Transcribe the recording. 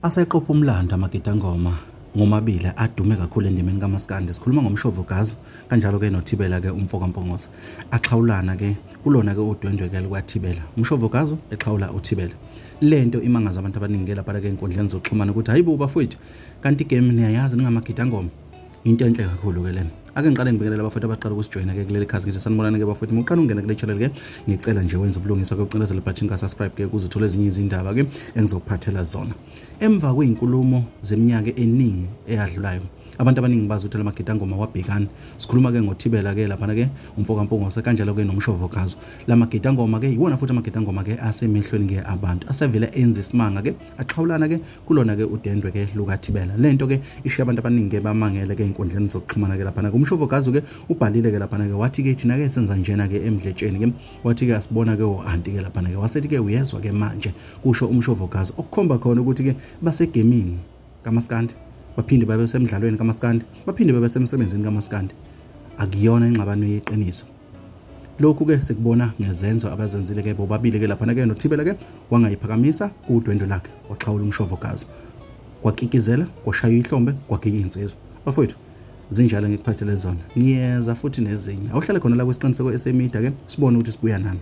Aseqopha umlando amagidangoma ngomabili adume kakhulu endimeni kaMaskandi. Sikhuluma ngoMshovu Gazo kanjalo-ke noThibela-ke umfo kaMpongose. Axhawulana-ke kulona-ke udwendwe-ke lukaThibela. UMshovu Gazo exhawula uThibela. Le nto imangaza abantu abaningi-ke lapha-ke ey'nkundleni zokuxhumana ukuthi hayi bo bafowethu kanti igame niyayazi ningamagidangoma. Into enhle kakhulu-ke lena. Ake ngiqale ngibingelele abafowethu abaqala ukusijoyina-ke kuleli khasi ngithi sanibonani-ke bafowethu. Uma uqala ukungena kule channel-ke ngicela nje wenze ubulungiswa ke ucinezele ibhathini ka-subscribe ke ukuze uthole ezinye izindaba-ke engizokuphathela zona. Emva kwey'nkulumo zeminyaka eningi eyadlulayo abantu abaningi bazi ukuthi lamagidangoma wabhekana. Sikhuluma-ke ngoThibela-ke laphana-ke umfo kaMpungose kanjalo-ke noMshovo Gazo. Lamagidangoma-ke yiwona futhi amagidangoma-ke asemehlweni-ke abantu asevele enza isimanga-ke axhawulana-ke kulona ke udendwe ke lukaThibela. Lento ke ishiya abantu abaningi ke bamangele ke ezinkundleni zokuxhumana ke laphana ke uMshovo Gazu ke ubhalile ke laphana ke wathi ke thina ke senza njena ke emdletsheni ke wathi ke asibona ke o-anti ke laphana ke wasethi ke uyezwa ke manje kusho uMshovo Gazu okukhomba khona ukuthi ke basegemini kaMaskandi baphinde babe semdlalweni kaMaskandi baphinde babe semsebenzini kaMaskandi akuyona ingxabano yeqiniso. Lokhu ke sikubona ngezenzo abazenzile ke bobabili ke laphana ke noThibela ke wangayiphakamisa kudwendwe lakhe waxhawula umshovo gazi kwakikizela kwashaya ihlombe kwagiya insizwa. Bafowethu zinjalo ngikuphathele zona ngiyeza futhi nezinye awuhlale khona la kwisiqiniseko esemida ke sibone ukuthi sibuya nani.